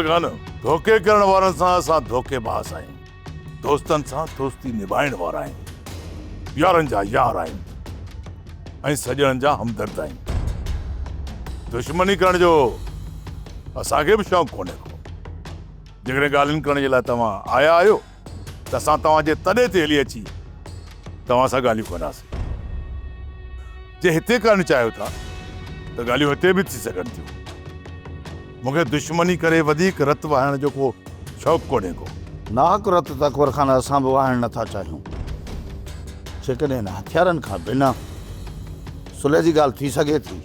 ساول خان، ڌوڪي ڪرڻ وارن سان اسان ڌوڪي باز آهيون. دوستن سان دوستي نڀائڻ وارا آهيون. يارن جا يار آهيون ۽ سڄڻن جا همدرد آهيون. دشمني ڪرڻ جو اسان کي به شوق ڪونهي ڪو. جيڪڏهن ڳالهين ڪرڻ جي لاء توهان آيا آهيو ته اسان توهان جي تڏي تي هلي اچي توهان سان ڳالهيون ڪنداسين. جي هتي ڪرڻ چاهيو ٿا ته ڳالهيون هتي به ٿي سگهن ٿيون. مون کي دشمني ڪري وڌيڪ رت وهائڻ جو ڪو شوق ڪونهي ڪو. ناحق رت ته اڪبر خان اسان به وهائڻ نٿا چاهيون. جيڪڏهن هن هٿيارن کان بنا صلح جي ڳالهه ٿي سگهي ٿي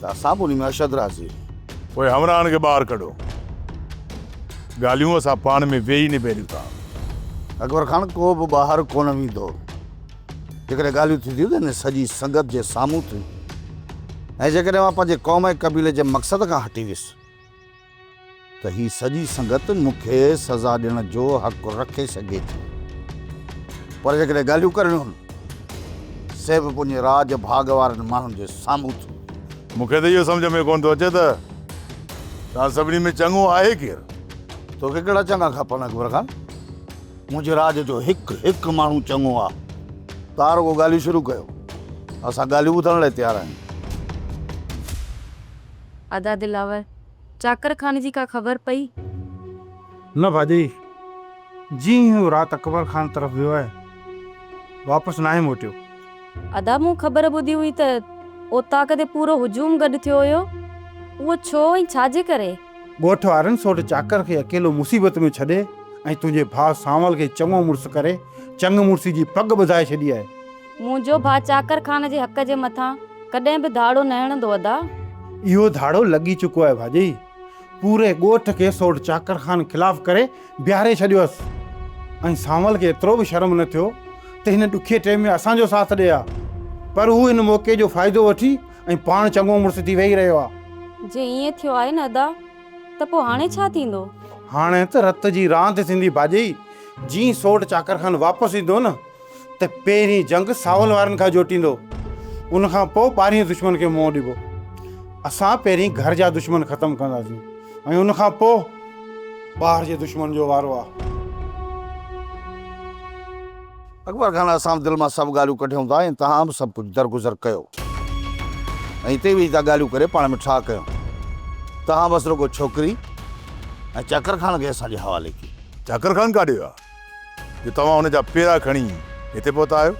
ته اسان به انهي ۾ اشد راضي آهيون. پوء همراهن کي ٻاهر ڪڍو. ڳالهيون اسان پاڻ ۾ ويهي نبيريون ٿا. اڪبر خان ڪو به ٻاهر ڪونه ويندو. جيڪڏهن ڳالهيون ٿينديون ته هن سڄي سنگت جي سامهون ٿينديون ۽ جيڪڏهن مان پنهنجي قوم ۽ قبيلي جي مقصد کان هٽي ويس ته هي سڄي سنگت مون کي سزا ڏيڻ جو حق رکي سگهي ٿي. پر جيڪڏهن ڳالهيون ڪرڻيون هن سي به پنهنجي راڄ ڀاڳ وارن ماڻهن جي سامهون ٿينديون. مون کي ته اهو سمجهه ۾ ڪونه ٿو اچي ته توهان سڀني ۾ چڱو آهي ڪير؟ توکي ڪهڙا چڱا کپن اڪبر خان؟ منهنجي راڄ جو هڪ هڪ ماڻهو چڱو آ. توهان رڳو ڳالهيون شروع ڪيو. اسان ڳالهيون ٻڌڻ لاء تيار آهيون. ادا دلاور، چاڪر خان جي ڪا خبر پئي؟ نه ڀاڄائي، جيئن ئي هو رات اڪبر خان طرف ويو آهي، واپس ناهي موٽيو. ادا مون خبر ٻڌي هئي ته اوطاق تي پورو هجوم گڏ ٿيو هيو، اهو ڇو ۽ ڇا جي ڪري؟ ڳوٺ وارن سوڍ چاڪر کي اڪيلو مصيبت ۾ ڇڏي ۽ تنهنجي ڀاء سانول کي چڱو مڙس ڪري چڱ مڙسي جي پڳ ٻڌائي ڇڏي آهي. منهنجو ڀاء چاڪر خان جي حق جي مٿان ڪڏهن به ڌاڙو نه هڻندو ادا. اهو ڌاڙو لڳي چڪو آهي ڀاڄي. پوري ڳوٺ کي سوڍ چاڪر خان خلاف ڪري بيهاري ڇڏيو هئس ۽ سانول کي ايترو به شرم نه ٿيو ته هن ڏکي ٽيم ۾ اسان جو ساٿ ڏئي ها پر هو هن موقعي جو فائدو وٺي ۽ پاڻ چڱو مڙس ٿي ويهي رهيو آ. جي ائين ٿيو آهي نه ادا ته پوء هاڻي ڇا ٿيندو؟ هاڻي ته رت جي راند ٿيندي ڀاڄئي، جيئن سوڍ چاڪر خان واپس ايندو نه ته پهرين جنگ ساول وارن کان جوٽيندو، ان کان پوء ٻاهرين دشمن کي منهن ڏبو. اسان پهرين گهر جا دشمن ختم ڪنداسين ۽ ان کان پوء ٻاهر جي دشمن جو وارو آ. اڪبر خان اسان به دل مان سڀ ڳالهيون ڪڍيون ٿا ۽ توهان به سڀ ڪجهه درگذر ڪيو ۽ هتي ويهي ٿا ڳالهيون ڪري پاڻ ۾ ٺاهه ڪيون. توهان بس رڳو ڇوڪري ۽ چاڪر خان کي اسان جي حوالي ڪيو. چاڪر خان ڪاڏي ويو آهي جو توهان هن جا پيرا کڻي هتي پهتا آهيو؟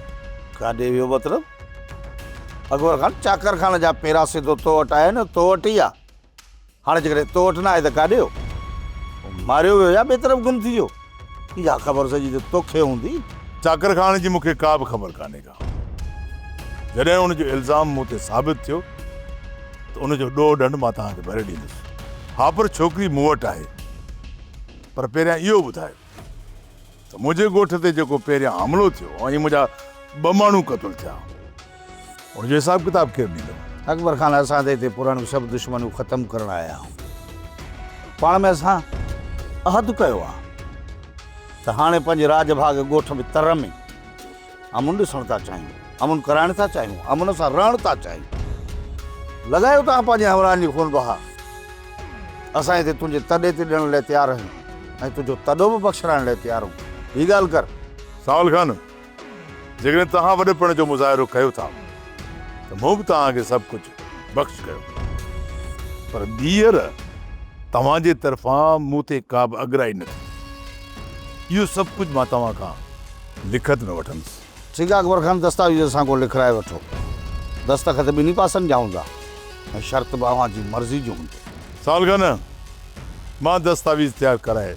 ڪاڏي ويو مطلب؟ اڪبر خان چاڪر خان جا پيرا سڌو تو وٽ آيا آهن، تو وٽ ئي آ. هاڻي جيڪڏهن تو وٽ نه آهي ته ڪاڏي ويو؟ ماريو ويو يا ٻئي طرف گم ٿي ويو؟ اها خبر سڄي ته توکي هوندي. چاڪر خان جي مون کي ڪا به خبر ڪانهي ڪا. جڏهن ان جو الزام مون تي ثابت ٿيو ته ان جو ڏوهه ڏنڊ مان توهان کي ڀري ڏيندس. ها پر ڇوڪري مون وٽ آهي. پر پهريان اهو ٻڌايو ته منهنجي ڳوٺ تي جيڪو پهريان حملو ٿيو ۽ منهنجا ٻه ماڻهو قتل ٿيا، ان جو حساب ڪتاب ڪير ڏيندو؟ اڪبر خان اسان ته هتي پراڻيون سڀ دشمنيون ختم ڪرڻ آيا آهيون. پاڻ ۾ اسان عهد ڪيو آهي ته هاڻي پنهنجي راڄ ڀاڳ ڳوٺ ۾ تر ۾ امن ڏسڻ ٿا چاهيون، امن ڪرائڻ ٿا چاهيون، امن سان رهڻ ٿا چاهيون. لڳايو توهان پنهنجي همراهن جي خون بها. اسان هتي تنهنجي تڏي تي ڏيڻ لاء تيار آهيون ۽ تنهنجو تڏو به بخشرائڻ لاء تيار آهيون. هي ڳالهه ڪر. ساول خان، جيڪڏهن توهان وڏپڻ جو مظاهرو ڪيو ٿا ته مون به توهان کي سڀ ڪجهه بخش ڪيو، پر ٻيهر توهان جي طرفان مون تي ڪا به اڳرائي نه ٿي. اهو سڀ ڪجهه مان توهان کان لکت ۾ وٺندس. ٺيڪ آهي اڪبر خان، دستاويز اسان کان لکرائي وٺو. دستخط ٻنهي پاسن جا هوندا ۽ شرط به اوهان جي مرضي جو هوندو. سوال ڪر نه، مان دستاويز تيار ڪرائي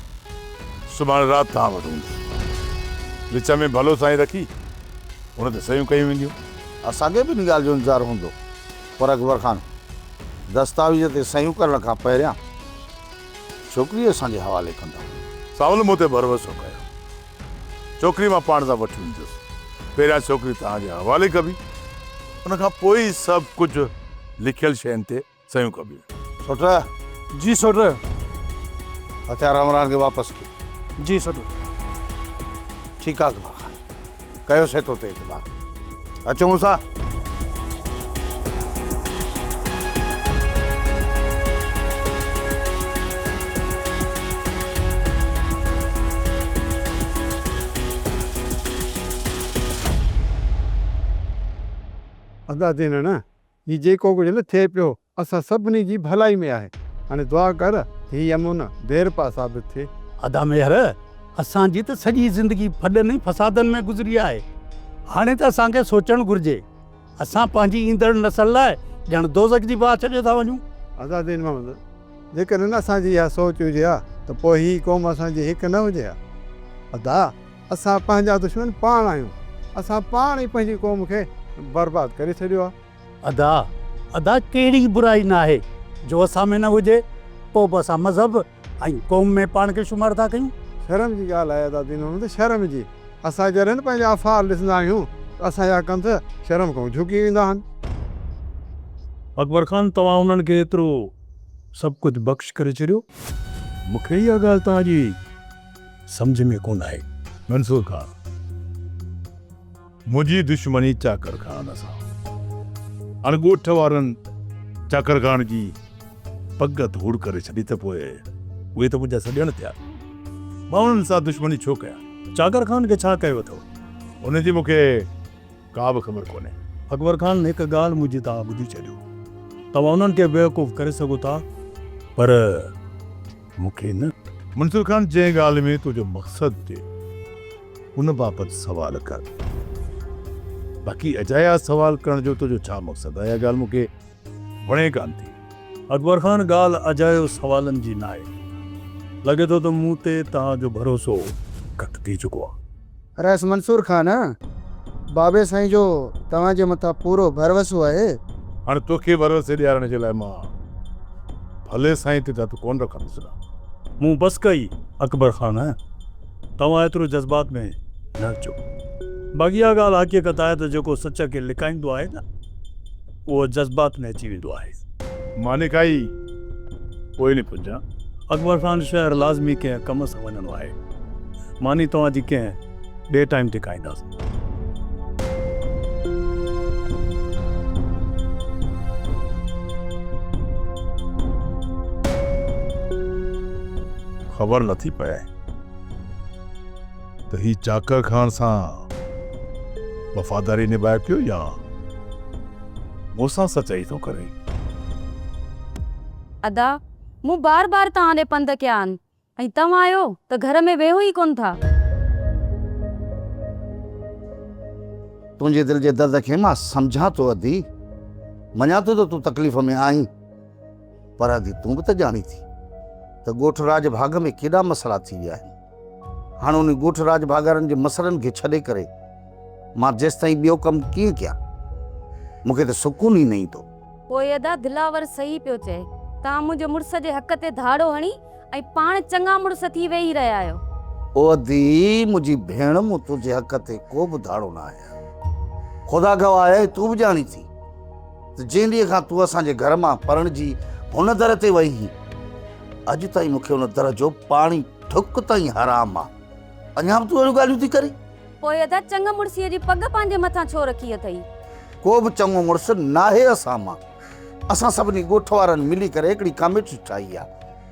سڀاڻي رات توهان وٽ هوندس. وچ ۾ ڀلو سائين رکي ان تي صحيحون ڪيون وينديون. اسان کي به ان ڳالهه جو انتظار هوندو. پر اڪبر خان، دستاويز تي صحيحون ڪرڻ کان پهريان ڇوڪري اسان جي حوالي ڪندا. سانول مون تي ڀروسو ڪيو. ڇوڪري مان پاڻ سان وٺي ويندس. پهريان ڇوڪري توهان جي حوالي ڪبي، ان کان پوء ئي سڀ ڪجهه لکيل شين تي صحيحون ڪبيون. سوٽ! جي سوٽ! هٿيار همراهن کي واپس ڪيو. جي سوٽ! ٺيڪ آ اڪبر خان، ڪيوسين تو تي اعتبار. اچو مون سان. ادا دينڻ، هي جيڪو ڪجهه نه ٿئي پيو، اسان سڀني جي ڀلائي ۾ آهي. هاڻي دعا ڪر ته هي امن ديرپا ثابت ٿئي. ادا ميهر، اسان جي ته سڄي زندگي ڦڏن ۽ فسادن ۾ گذري آهي. هاڻي ته اسان کي سوچڻ گهرجي. اسان پنهنجي ايندڙ نسل لاء ڄڻ دوزخ جي باهه ڇڏي ٿا وڃون. ادا دين محمد، جيڪڏهن اسان جي اها سوچ هجي ها ته پوء هي قوم اسان جي هڪ نه هجي ها. ادا، اسان پنهنجا دشمن پاڻ آهيون. اسان پاڻ ئي پنهنجي قوم کي برباد ڪري ڇڏيو آهي. ادا، ادا ڪهڙي برائي ناهي جو اسان ۾ نه هجي، پوء به اسان مذهب ۽ قوم ۾ پاڻ کي شمار ٿا ڪيون. شرم جي ڳالهه آهي ادا دين محمد، شرم جي. اسان جڏهن پنهنجا افعال ڏسندا آهيون ته اسان جا ڪنڌ شرم کان جهڪي ويندا آهن. اڪبر خان، توهان انهن کي ايترو سڀ ڪجهه بخش ڪري ڇڏيو؟ مون کي اها ڳالهه توهان جي سمجهه ۾ ڪونه آئي. منصور خان، منهنجي دشمني چاڪر خان سان. هاڻي ڳوٺ وارن چاڪر خان جي پڳ ڌوڙ ڪري ڇڏي ته پوء اهي ته منهنجا سڄڻ ٿيا. مان انهن سان دشمني ڇو ڪيان؟ چاڪر خان کي ڇا ڪيو اٿو؟ ان جي مون کي ڪا به خبر ڪونهي. اڪبر خان، هڪ ڳالهه منهنجي توهان ٻڌي ڇڏيو. توهان انهن کي بيوقوف ڪري سگهو ٿا پر مون کي نه. منصور خان، جنهن ڳالهه ۾ تنهنجو مقصد هجي، ان بابت سوال ڪر. باقي اجايا سوال ڪرڻ جو تنهنجو ڇا مقصد آهي؟ اها ڳالهه مون کي وڻي ڪانه ٿي. اڪبر خان، ڳالهه اجايو سوالن جي ناهي. لڳي ٿو ته مون تي توهان جو ڀروسو گهٽ ٿي چڪو آهي. رئيس منصور خان، بابي سائين جو توهان جي مٿان پورو ڀروسو آهي. هاڻي توکي ڀروسي ڏيارڻ جي لاء مان ڀلي سائين تي ته هٿ ڪونه رکندس نه. مون بس ڪئي اڪبر خان، توهان ايترو جذبات ۾ نه اچو. باقي اها ڳالهه حقيقت آهي ته جيڪو سچ کي لڪائيندو آهي نه اهو جذبات ۾ اچي ويندو آهي. ماني کائي پوء ني پڄان. اڪبر خان شهر لازمي ڪنهن ڪم سان وڃڻو آهي. ماني توهان جي ڪنهن ٻئي ٽائيم تي کائينداسين. خبر نٿي پئي ته هي چاڪر خان سان وفاداري نڀائي پيو يا مون سان سچائي ٿو ڪري. ادا، مون بار بار توهان ڏي پنڌ ڪيا آهن ۽ توهان آهيو ته گهر ۾ ويهو ئي ڪونه ٿا. تنهنجي دل جي درد کي مان سمجهان ٿو ادي، مڃان ٿو ته تون تڪليف ۾ آهين، پر ادي تون به ته ڄاڻين ٿي ته ڳوٺ راڄ ڀاڳ ۾ ڪيڏا مسئلا ٿي ويا آهن. هاڻ انهي ڳوٺ راڄ ڀاڳارن جي مسئلن کي ڇڏي ڪري مان جيستائين ٻيو ڪم ڪيئن ڪيان؟ مون کي ته سڪون ئي نه ايندو. پوء ادا دلاور صحيح پيو چئي. توهان منهنجي مڙس جي حق تي ڌاڙو هڻي ۽ پاڻ چڱا مڙس ٿي ويهي رهيا آهيو. او ادي منهنجي ڀيڻ مون تنهنجي حق تي ڪو به ڌاڙو نه هنيو. خدا گواهه آهي تون به ڄاڻين ٿي ته جنهن ڏينهن کان تون اسان جي گهر مان پرڻجي هن در تي وئي هين اڄ تائين مون کي ان در جو پاڻي ٿڪ تائين حرام آ. اڃا به تون اهڙيون ڳالهيون ٿي ڪرين؟ پوء ادا چڱ مڙسيء جي پڳ پنهنجي مٿان ڇو رکي اٿئي؟ ڪو به چڱو مڙس ناهي اسان مان. اسان سڀني ڳوٺ وارن ملي ڪري هڪڙي ڪاميٽي ٺاهي آ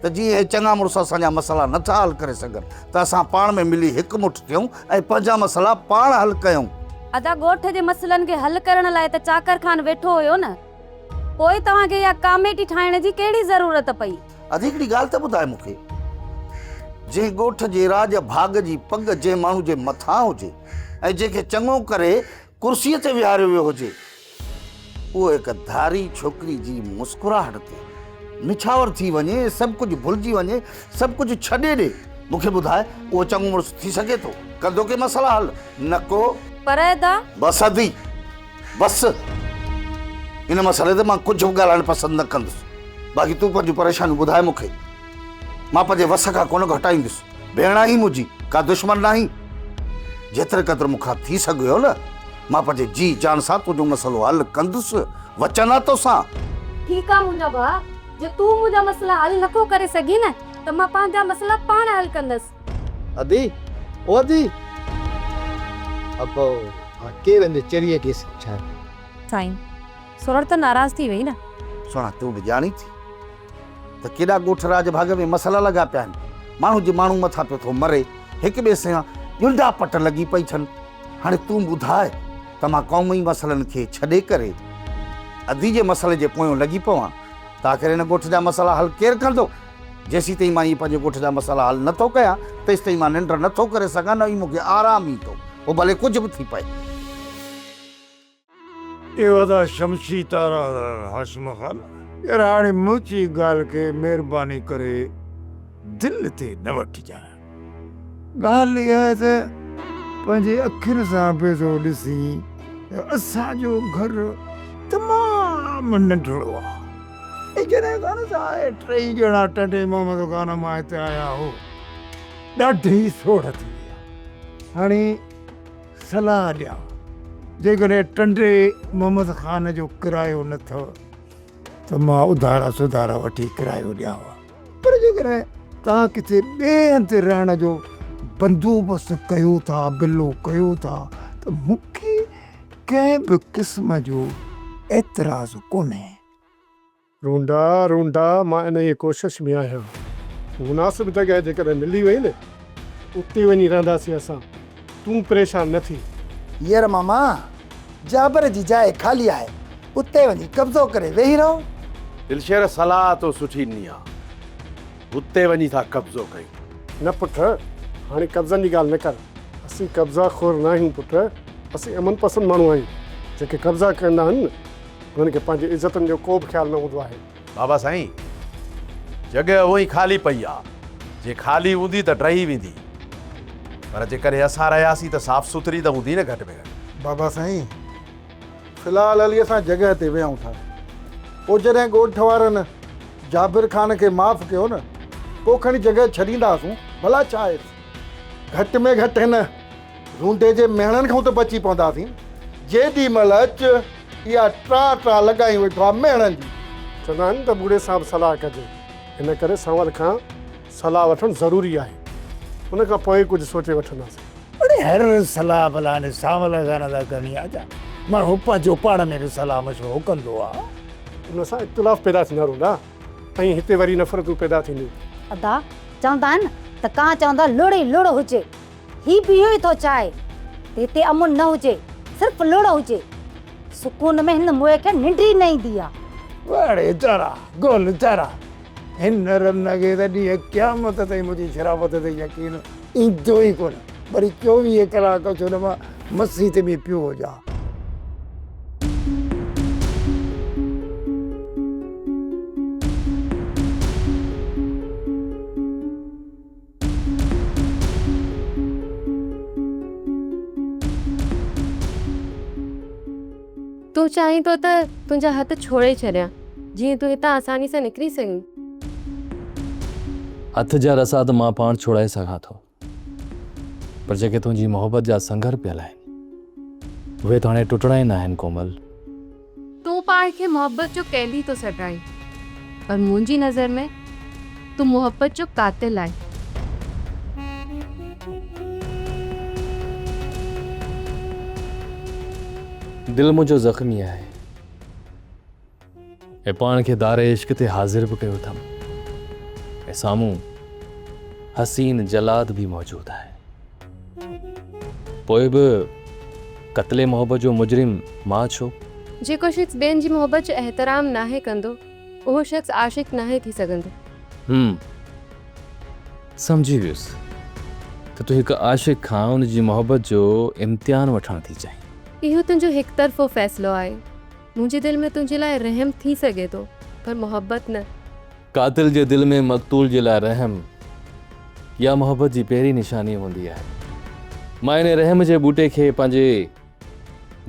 ته جيئن اهي چڱا مڙس اسان جا مسئلا نه ٿا حل ڪري سگهن ته اسان پاڻ ۾ ملي هڪ مٺ ٿيون ۽ پنهنجا مسئلا پاڻ حل ڪيون. ادا ڳوٺ جي مسئلن کي حل ڪرڻ لاء ته چاڪر خان ويٺو هيو نه. پوء توهان کي اها ڪاميٽي ٺاهڻ جي ڪهڙي ضرورت پئي؟ ادي هڪڙي ڳالهه ته ٻڌاء مون کي، جنهن ڳوٺ جي راڄ ڀاڳ جي پڳ جنهن ماڻهو جي مٿان هجي ۽ جنهن کي چڱو ڪري ڪرسيء تي ويهاريو ويو هجي، اهو هڪ ڌاري ڇوڪري جي مسڪراهٽ تي نڇاور ٿي وڃي ۽ سڀ ڪجهه ڀلجي وڃي، سڀ ڪجهه ڇڏي ڏي، مون کي ٻڌاء اهو چڱو مڙس ٿي سگهي ٿو؟ ڪندو ڪي مسئلا حل؟ نه ڪو. پر ادا! بس ادي! بس! ان مسئلي تي مان ڪجهه به ڳالهائڻ پسند نه ڪندس. باقي تون پنهنجون پريشانيون ٻڌاء مون کي. مان پنهنجي وس کان ڪونه گهٽائيندس. ڀيڻ آهين منهنجي، ڪا دشمن ناهين. جيتري قدر مون کان ٿي سگهيو نه، مان پنهنجي جيء جان سان تنهنجو مسئلو حل ڪندس. وچن آ توسان. ٺيڪ آ منهنجا ڀاء، جي تون منهنجا مسئلا حل نٿو ڪري سگهين نه ته مان پنهنجا مسئلا پاڻ حل ڪندس. ادي، او ادي! ابو، هاڻ ڪير ان چريي کي سمجهائي؟ سائين، سورٺ ته ناراض ٿي وئي نه. سهڻا، تون به ڄاڻين ٿي ته ڪيڏا ڳوٺ راڄ ڀاڳ ۾ مسئلا لڳا پيا آهن. ماڻهو جي ماڻهو مٿان پيو ٿو مري. هڪ ٻئي سان ڄنڊا پٽ لڳي پئي ٿن. هاڻي تون ٻڌاء ته مان قومي مسئلن کي ڇڏي ڪري ادي جي مسئلي جي پويون لڳي پوان ته آخر هن ڳوٺ جا مسئلا حل ڪير ڪندو؟ جيسيتائين مان اهي پنهنجي ڳوٺ جا مسئلا حل نه ٿو ڪيان، تيستائين مان ننڊ نه ٿو ڪري سگهان نه ئي مون کي آرام ايندو، پوء ڀلي ڪجهه به ٿي پئي. اهو ادا شمسي تارا هاشم خان. يار هاڻي منهنجي ڳالهه کي مهرباني ڪري دل تي نه وٺجانء. ڳالهه اها آهي ته پنهنجي اکين سان به ٿو ڏسين ته اسان جو گهر تمام ننڍڙو آهي ۽ جڏهن کان اسان اهي ٽئي ڄڻا ٽنڊي محمد خان مان هتي آيا آهيون ڏاڍي سوڙهه ٿي وئي آهي. هاڻي صلاح ڏيان، جيڪڏهن ٽنڊي محمد خان جو ڪرايو نه اٿو ته مان اڌارا سڌارا وٺي ڪرايو ڏيانو، پر جيڪڏهن توهان ڪٿي ٻئي هنڌ رهڻ جو بندوبست ڪيو ٿا، بلو ڪيو ٿا ته مون کي ڪنهن به قسم جو اعتراض ڪونهي. رونڊا، رونڊا، مان انهيء ڪوشش ۾ آهيان. مناسب جڳهه جيڪڏهن ملي وئي نه، اتي وڃي رهنداسين اسان. تون پريشان نه ٿي. ير ماما، جابر جي جاء خالي آهي، اتي وڃي قبضو ڪري ويهي رهو. دلشير، صلاح تو سٺي ڏني آ. اتي وڃي ٿا قبضو ڪيون. نه پٽ، هاڻي قبضن جي ڳالهه نه ڪر. اسين قبضا خور ناهيون پٽ، اسين امن پسند ماڻهو آهيون. جيڪي قبضا ڪندا آهن نه، انهن کي پنهنجي عزتن جو ڪو به خيال نه هوندو آهي. بابا سائين، جڳهه هونئن ئي خالي پئي آ. جي خالي هوندي ته ڊهي ويندي. پر جيڪڏهن اسان رهياسين ته صاف سٿري ته هوندي نه گهٽ ۾ گهٽ. بابا سائين، في الحال هلي اسان جڳهه تي ويهون ٿا. پوء جڏهن ڳوٺ وارن جابر خان کي معاف ڪيو نه، پوء کڻي جڳهه ڇڏينداسون، ڀلا ڇا آهيس. گهٽ ۾ گهٽ هن رونڊي جي مهڻن کان ته بچي پونداسين. جيڏي مهل اچ، اها ٽرا ٽرا لڳائي ويٺو آهي مهڻن جي. چوندا آهن ته ٻوڙي سان به صلاح ڪجي. ان ڪري سانول کان صلاح وٺڻ ضروري آهي. ان کان پوء ئي ڪجهه سوچي وٺنداسين. اڙي هر صلاح ڀلا هن سانول سان نه ٿا ڪرڻي آ ڇا؟ ماڻهو پنهنجو پاڻ ۾ به صلاح مشورو ڪندو آ. ان سان اختلاف پيدا ٿيندا روندا ۽ هتي وري نفرتون پيدا ٿينديون. ادا، چوندا آهن ته ڪانء چوندا لڙ ئي لڙ هجي. هي به اهو ئي ٿو چاهي ته هتي امن نه هجي، صرف لڙ هجي. سڪون ۾ هن موئي کي ننڊ ئي نه ايندي آ. اڙي تارا، گل تارا، هن رن کي ته ڏينهن قيامت تائين منهنجي شرافت تي يقين ايندو ئي ڪونه. وري 24 ڪلاڪ ڇو نه مان مسيت ۾ پيو هجان. تون چاهين ٿو ته تنهنجا هٿ ڇوڙي ڇڏيان، جيئن تون هتان آساني سان نڪري سگهين. هٿ جا رسا ته مان پاڻ ڇوڙائي سگهان ٿو، پر جيڪي تنهنجي محبت جا سنگهر پيل آهن، اهي ته هاڻي ٽٽڻا ئي ناهن ڪومل. تون پاڻ کي محبت جو قيدي ٿو سڏرائين، پر منهنجي نظر ۾ تون محبت جو قاتل آهين. دل منهنجو زخمي آهي ۽ پاڻ کي دار عشق تي حاضر به ڪيو اٿم ۽ سامهون حسين جلاد به موجود آهي. پوء به قتل محبت جو مجرم مان ڇو؟ جيڪو شخص ٻين جي محبت جو احترام ناهي ڪندو، اهو شخص عاشق ناهي ٿي سگهندو. هم. سمجهي ويس ته تون هڪ عاشق کان ان جي محبت جو امتحان وٺڻ ٿي چاهين. اهو تنهنجو هڪ طرفو فيصلو آهي. منهنجي دل ۾ تنهنجي لاء رحم ٿي سگهي ٿو، پر محبت نه. قاتل جي دل ۾ مقتول جي لاء رحم يا محبت جي پهرين نشاني هوندي آهي. مان ان رحم جي ٻوٽي کي پنهنجي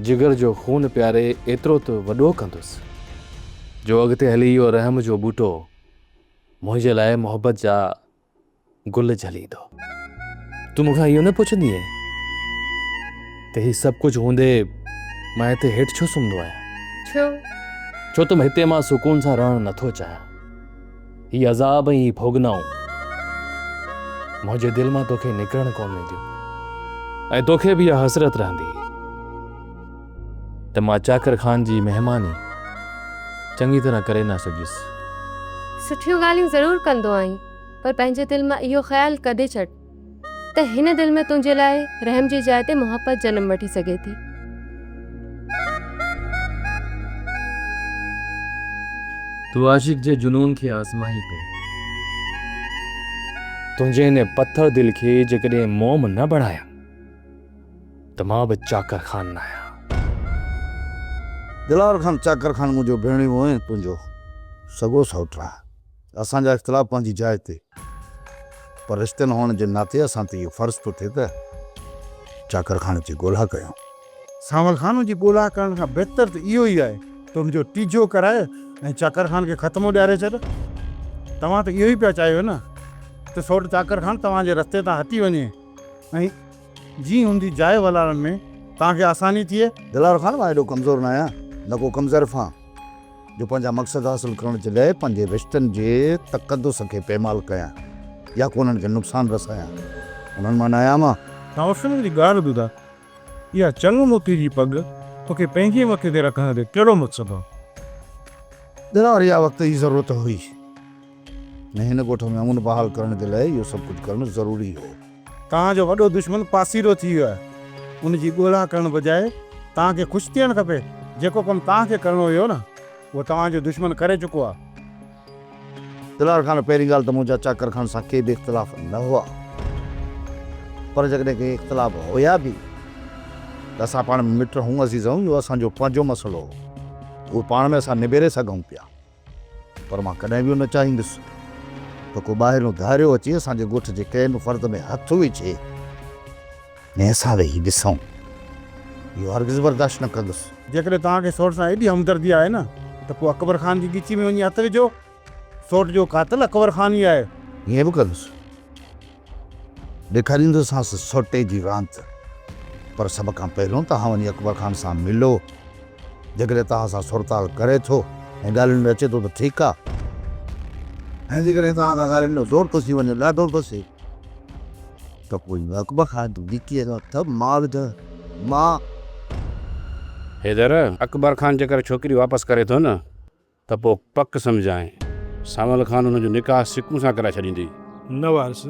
جگر جو خون پياري ايترو ته وڏو ڪندس، جو اڳتي هلي اهو رحم جو ٻوٽو منهنجي لاء محبت جا گل جهليندو. تون مون کان اهو نه پڇندينء ته هي سڀ ڪجهه هوندي مان هتي هيٺ ڇو سمهندو آهيان؟ ڇو؟ ڇو ته هتي مان سڪون سان رهڻ نٿو چاهيان. هي عذاب ۽ هي ڀوڳنائون منهنجي دل مان توکي نڪرڻ ڪونه ڏينديون ۽ توکي به اها حسرت رهندي ته مان چاڪر خان جي مهماني چڱي طرح ڪري نه سگهيس. سٺيون ڳالهيون ضرور ڪندو آهين، پر پنهنجي دل مان اهو خيال ڪڍي ڇڏ ته هن دل ۾ تنهنجي لاء رحم جي جاء تي محبت جنم وٺي سگهي ٿي. تون عاشق جي جنون کي آزمائين پئي. تنهنجي هن پٿر دل کي جيڪڏهن موم نه بڻايم ته مان به چاڪر خان ناهيان. دلاور خان، چاڪر خان منهنجو ڀيڻيوو ۽ تنهنجو سڳو سئوٽ آهي. اسان جا اختلاف پنهنجي جاء تي پر رشتن هئڻ جي ناتي اسان تي اهو فرض ٿو ٿئي ته چاڪر خان جي ڳولها ڪيون. سانول خان جي ڳولها ڪرڻ کان بهتر ته اهو ئي آهي ته ان جو ٽيجهو ڪرائي ۽ چاڪر خان کي ختمو ڏياري ڇڏ. توهان ته اهو ئي پيا چاهيو نه ته سوٽ چاڪر خان توهان جي رستي تان هٽي وڃي ۽ جيئن هن جي جاء والارڻ ۾ توهان کي آساني ٿئي. دلاور خان مان ايڏو ڪمزور ناهيان نه ڪو ڪم ظرف آهيان جو پنهنجا مقصد حاصل ڪرڻ جي لاء پنهنجي رشتن جي تقدس کي پيمال ڪيان يا ڪو انهن کي نقصان رسايان. انهن مان ناهيان مان. سانول خان جي ڳالهه ٻڌاء. اها چڱ موتي جي پڳ توکي پنهنجي مٿي تي رکڻ جو ڪهڙو مقصد هو؟ دلاور اها وقت جي ضرورت هئي ۽ هن ڳوٺ ۾ امن بحال ڪرڻ جي لاء اهو سڀ ڪجهه ڪرڻ ضروري هو. توهان جو وڏو دشمن پاسيرو ٿي ويو آهي. ان جي ڳولها ڪرڻ بجاء توهان کي خوش ٿيڻ کپي. جيڪو ڪم توهان کي ڪرڻو هيو نه، اهو توهان جو دشمن ڪري چڪو آهي. دلاور خان، پهرين ڳالهه ته منهنجا چاڪر خان سان ڪي به اختلاف نه هئا، پر جيڪڏهن ڪي اختلاف هيا به ته اسان پاڻ ۾ مٽ هون عزيز هون، اهو اسان جو پنهنجو مسئلو هو، اهو پاڻ ۾ اسان نبيري سگهون پيا، پر مان ڪڏهن به اهو نه چاهيندس ته ڪو ٻاهريون ڌاريو اچي اسان جي ڳوٺ جي ڪنهن به فرد ۾ هٿ وجهي ۽ اسان ويهي ڏسون، اهو هرگز برداشت نه ڪندس. جيڪڏهن توهان کي سوٽ سان ايڏي همدردي آهي نه ته پوء اڪبر خان جي ڳچي ۾ وڃي هٿ وجهو. سوٽ جو قاتل اڪبر خان ئي آهي. ائين به ڪندس. ڏيکاريندوسانس سوٽي جي راند. پر سڀ کان پهريون توهان وڃي اڪبر خان سان ملو. جيڪڏهن توهان سان سرتال ڪري ٿو ۽ ڳالهين ۾ اچي ٿو ته ٺيڪ آ. ۽ جيڪڏهن توهان کان ڳالهين ۾ زور ٿو ٿي وڃي، ڏاڍو ٿو ٿئي ته پوء اڪبر خان جي ڳچيء ۾ هٿ مان وجهان. مان. حيدر، اڪبر خان جيڪر ڇوڪري واپس ڪري ٿو نه ته پوء پڪ سمجهانء سانول خان ان جو نڪاح سڪون سان ڪرائي ڇڏيندي. نه وارث،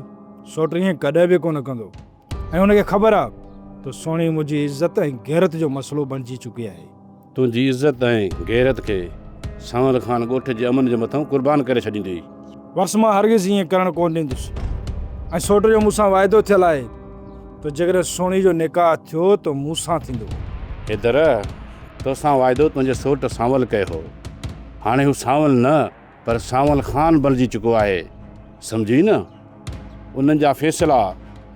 سوٽ ائين ڪڏهن به ڪونه ڪندو ۽ هن کي خبر آ ته سهڻي منهنجي عزت ۽ غيرت جو مسئلو بڻجي چڪي آهي. تنهنجي عزت ۽ غيرت کي سانول خان ڳوٺ جي امن جي مٿان قربان ڪري ڇڏيندي. وارث مان هرگز ائين ڪرڻ ڪونه ڏيندس ۽ سوٽ جو مون سان واعدو ٿيل آهي ته جيڪڏهن سهڻي جو نڪاح ٿيو ته مون سان ٿيندو. حيدر، توسان واعدو تنهنجي سوٽ سانول ڪيو هو. هاڻي هو سانول نه پر سانول خان بڻجي چڪو آهي. سمجهي نه؟ انهن جا فيصلا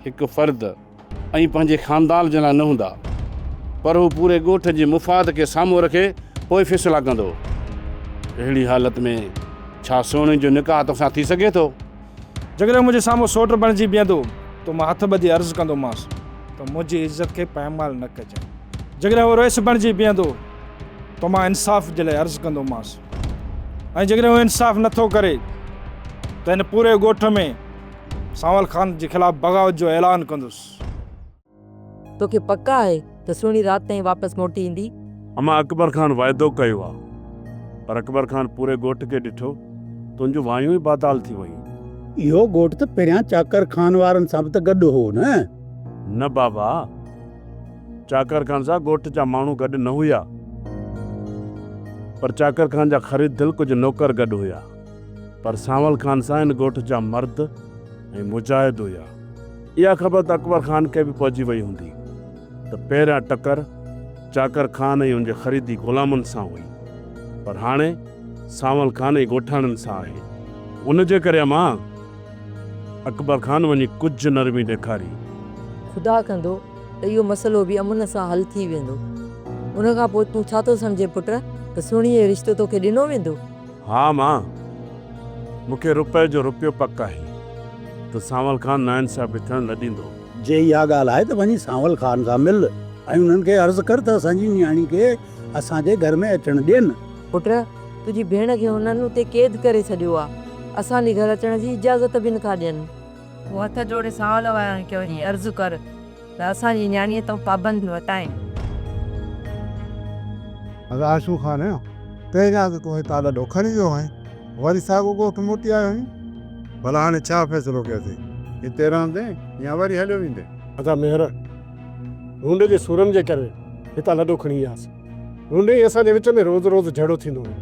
هڪ فرد ۽ پنهنجي خاندان جي لاء نه هوندا پر هو پوري ڳوٺ جي مفاد کي سامهون رکي پوء فيصلا ڪندو. اهڙي حالت ۾ ڇا سهڻي جو نڪاح توسان ٿي سگهي ٿو؟ جيڪڏهن منهنجي سامهون سوٽ بڻجي بيهندو ته مان هٿ ٻڌي عرض ڪندومانس ته منهنجي عزت کي پائمال نه ڪجانء. جيڪڏهن هو رئيس بڻجي بيهندو ته مان انصاف جي لاء عرض ڪندومانس ۽ جيڪڏهن هو انصاف نه ٿو ڪري ته هن پوري ڳوٺ ۾ سانول خان جي خلاف بغاوت جو اعلان ڪندس. توکي پڪ آهي ته سهڻي رات تائين واپس موٽي ايندي؟ امان اڪبر خان واعدو ڪيو آ پر اڪبر خان پوري ڳوٺ کي ڏٺو تنهنجون وايون ئي بادال ٿي ويون. اهو ڳوٺ ته پهريان چاڪر خان وارن سان به ته گڏ هو نه؟ نه بابا چاڪر خان سان ڳوٺ جا ماڻهو گڏ نه هيا پر چاڪر خان جا خريد ٿيل ڪجهه نوڪر گڏ هيا پر سانول خان سان هن ڳوٺ جا مرد ۽ مجاهد هيا. اها خبر ته اڪبر خان کي به پئجي وئي هوندي ته پهريان ٽڪر چاڪر خان ۽ ان جي خريدي غلامن سان هئي پر هاڻي سانول خان ۽ ڳوٺاڻن سان آهي. ان جي ڪري امان اڪبر خان وڃي ڪجهه نرمي ڏيکاري. خدا ڪندو ته اهو مسئلو به امن سان حل ٿي ويندو. ان کان پوء تون ڇا ٿو سمجهين پٽ ته سهڻيء جو رشتو توکي ڏنو ويندو؟ ها امان، مون کي رپئي جو رپيو پڪ آهي ته سانول خان ناانصافي ٿيڻ نه ڏيندو. جي اها ڳالهه آهي ته وڃي سانول خان سان مل ۽ انهن کي عرض ڪر ته اسان جي نياڻي کي اسان جي گهر ۾ اچڻ ڏين. پٽ، تنهنجي ڀيڻ کي هنن اتي قيد ڪري ڇڏيو آ. اسان ڏي گهر اچڻ جي اجازت به نٿا ڏين. تون هٿ جوڙي سانول وارن کي وڃي عرض ڪر ته اسان جي نياڻيء تان پابنديون هٽائين. ادا عاشو خان، پهريان ته تون هتان لڏو کڻي ويو هئين، وري ساڳو ڳوٺ موٽي آيو آهين. ڀلا هاڻي ڇا فيصلو ڪيو اٿئي؟ هتي رهندين يا وري هليو ويندين؟ ادا مهر، رونڊي جي سورن جي ڪري هتان لڏو کڻي وياسين. رونڊي ۽ اسان جي وچ ۾ روز روز جهيڙو ٿيندو هو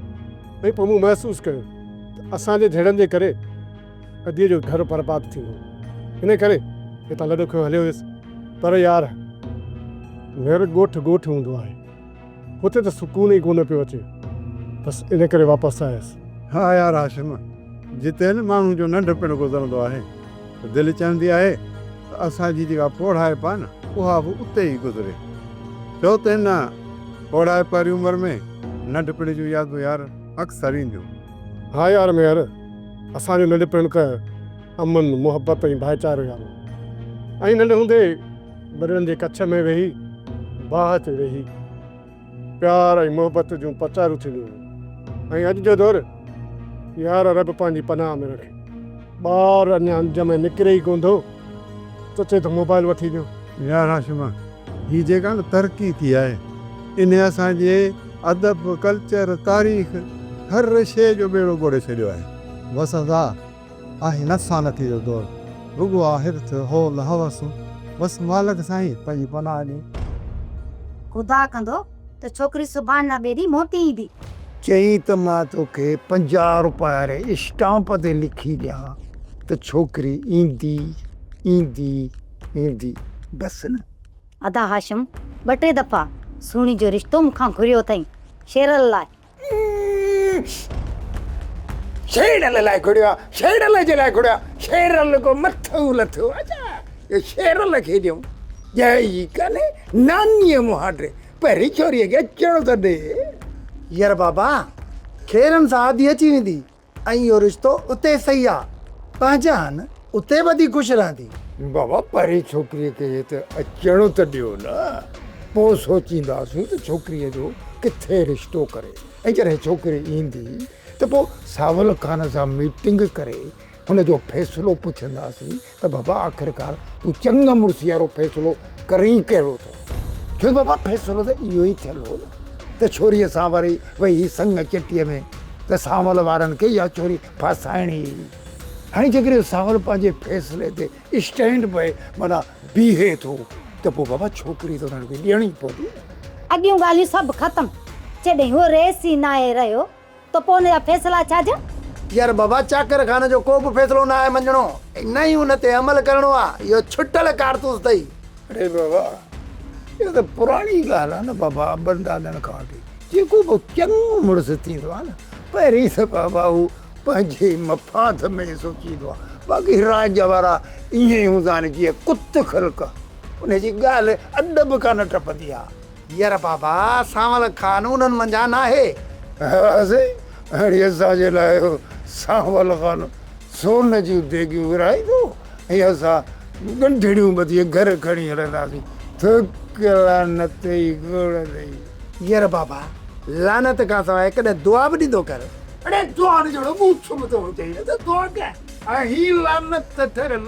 ۽ پوء مون محسوس ڪيو ته اسان جي جهيڙن جي ڪري اديء جو گهر برباد ٿيندو. ان ڪري هتان لڏو کنيو هليو ويس. پر يار مير ڳوٺ ڳوٺ هوندو آهي. هتي ته سڪون ئي ڪونه پيو اچي. بس ان ڪري واپس آيس. ها يار هاشم، جتي نه ماڻهو جو ننڍپڻ گذرندو آهي ته دل چوندي آهي ته اسان جي جيڪا پوڙهائپ آهي نه اها به اتي ئي گذري. ڇو ته هن پوڙهائپ واري عمر ۾ ننڍپڻ جون يادون يار اڪثر اينديون. ها يار ميهر، اسان جو ننڍپڻ ته امن، محبت ۽ ڀائيچارو يارو. ۽ ننڍي هوندي وڏڙن جي ڪڇ ۾ ويهي، باهه تي ويهي، پيار ۽ محبت جون پچارون ٿينديون هيون ۽ اڄ جو دور يار رب پنهنجي پناهه ۾ رکي. ٻار اڃا انج ۾ نڪري ئي ڪونه ٿو ته چئي ٿو موبائل وٺي ڏيو. يار هاشم هي جيڪا نه ترقي ٿي آهي انهي اسان جي ادب، ڪلچر، تاريخ هر شيء جو ٻيڙو ٻوڙي ڇڏيو آهي. بس ادا آهي نفسانتي جو دور، رڳو آ حرص، هول، هوس، بس مالڪ سائين پنهنجي پناهه ڏي. خدا ڪندو ته ڇوڪري سڀاڻ نه ٻئي ڏينهن موٽي ايندي. چيائين ته مان توکي 50 روپيا واري اسٽامپ تي لکي ڏيان ته ڇوڪري ايندي، ايندي، ايندي، بس نه. ادا هاشم ٻه ٽي دفعا سهڻي جو رشتو مون کان گهريو اٿئي شيرل لاء. شيرل لاء گهريو آ، شيرل جي لاء گهريو آ، شيرل ڪو مٿو لٿو آ ڇا جو شيرل کي ڏيون. ڄائي ئي ڪانهي نانيء مهاڏي، پهرين ڇوريء کي اچڻ ته ڏي. ير بابا، خيرن سان آڌي اچي ويندي ۽ اهو رشتو اتي صحيح آ، پنهنجا آهن، اتي وڌي خوش رهندي. بابا پهرين ڇوڪريء کي هت اچڻ ته ڏيو نه، پوء سوچينداسون ته ڇوڪريء جو ڪٿي رشتو ڪري ۽ جڏهن ڇوڪري ايندي ته پوء ساول خان سان ميٽنگ ڪري هن جو فيصلو پڇنداسين ته بابا آخرڪار تون چڱ مڙسي وارو فيصلو ڪرين ڪهڙو ٿو؟ ڇو ته بابا فيصلو ته اهو ئي ٿيل هو نه ته ڇوريء سان وري ويهي سڱ چٽيء ۾ ته سانول وارن کي اها ڇوري ڦاسائڻي هئي. هاڻي جيڪڏهن سانول پنهنجي فيصلي تي اسٽينڊ پئي معنيٰ بيهي ٿو ته پوء بابا ڇوڪري ته انهن کي ڏيڻي پوندي نه. اڳيون ڳالهيون سڀ ختم، جڏهن هو رئيس ئي ناهي رهيو ته پوء ان جا فيصلا ڇا جا؟ يار بابا چاڪر خان جو ڪو به فيصلو ناهي مڃڻو ۽ نه ئي ان تي عمل ڪرڻو آ، اهو ڇٽل ڪارتوس اٿئي. اڙي بابا اها ته پراڻي ڳالهه آ نه بابا ابن ڏاڏن کان وٺي جيڪو به چڱو مڙس ٿيندو آ نه پهرين ته بابا هو پنهنجي مفاد ۾ سوچيندو آ باقي راڄ وارا ائين ئي هوندا آهن جيئن ڪت خلق ان جي ڳالهه اڏ به ڪانه ٽپندي آ. ير بابا سانول خان انهن منجهان ناهي. ها سائين هاڻي اسان جي لاء اهو سانول خان سون جون ديڳيون ورهائيندو ۽ اسان ڳنڍڙيون ٻڌي گهر کڻي هلنداسين. ٿڪ لعنت ئي گوڙ اٿئي. ير بابا لعنت کان سواء ڪڏهن دعا به ڏيندو ڪر. اڙي دعا جهڙو ٻوٿ به ته هجئي نه ته دعا ڪر. ۽ هي لعنت ٺهريل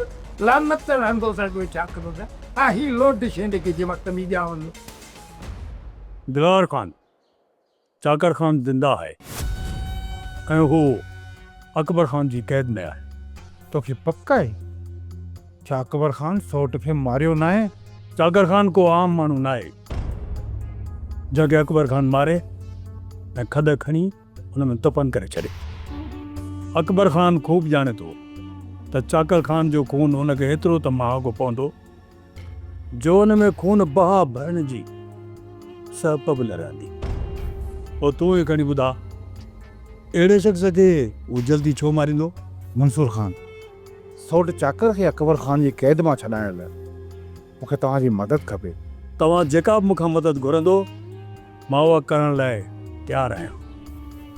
لعنت رهندو سان ڪوئي ڇا ڪندو سائين. ۽ هي لوڊ شيڊنگ جي وقت ۾ ڄاول. دلار خان، چاڪر خان زنده آهي ۽ هو اڪبر خان جي قيد ۾ آهي. توکي پڪ آهي؟ ڇا اڪبر خان سئوٽ کي ماريو ناهي؟ چاڪر خان ڪو عام ماڻهو ناهي، جنهن کي اڪبر خان ماري ۽ کڏ کڻي ان ۾ دفن ڪري ڇڏي. اڪبر خان خوب ڄاڻي ٿو ته چاڪر خان جو خون هن کي ايترو ته مهانگو پوندو جو ان ۾ خون بها ڀرڻ جي سهپ به نه رهندي. پوء تون ئي کڻي ٻڌاء، اهڙي شخص کي هو جلدي ڇو ماريندو؟ منصور خان، سئوٽ چاڪر کي اڪبر خان جي قيد مان ڇڏائڻ لاء مون کي توهان جي مدد کپي. توهان جيڪا به مون کان مدد گهرندو، مان اها ڪرڻ لاء تيار آهيان.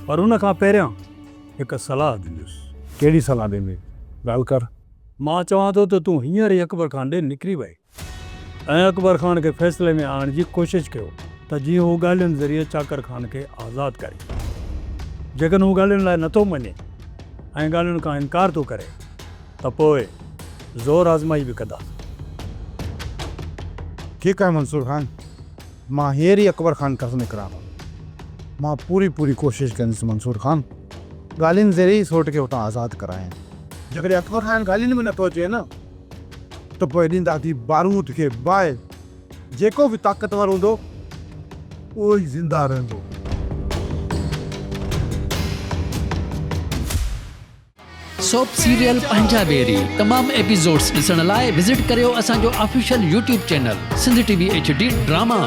پر ان کان پهريان هڪ صلاح ڏيندس. ڪهڙي صلاح ڏيندين؟ ڳالهه ڪر. مان چوان ٿو ته تون هينئر ئي اڪبر خان ڏي نڪري وڃ ۽ اڪبر خان کي فيصلي ۾ آڻڻ جي ڪوشش ڪيو ته جيئن هو ڳالهين ذريعي چاڪر خان کي آزاد ڪري. جيڪڏهن هو ڳالهين لاء نٿو مڃي ۽ ڳالهين کان انڪار ٿو ڪري ته پوء زور آزمائي به ڪنداسين. ٺيڪ آهي منصور خان، مان هينئر ئي اڪبر خان کس نڪران ٿو. مان پوري پوري ڪوشش ڪندس منصور خان، ڳالهين ذريعي ئي سوٽ کي اتان آزاد ڪرايان. جيڪڏهن اڪبر خان ڳالهين ۾ نٿو اچي نه ته پوء ڏينداسين بارود کي باهه، جيڪو به طاقتور هوندو اهو ئي زنده رهندو. سوپ سيريل پنهنجا ويري تمام ايپيسوڊز ڏسڻ لاء وزٽ ڪريو اسان جو official YouTube channel Sindh T V H D drama.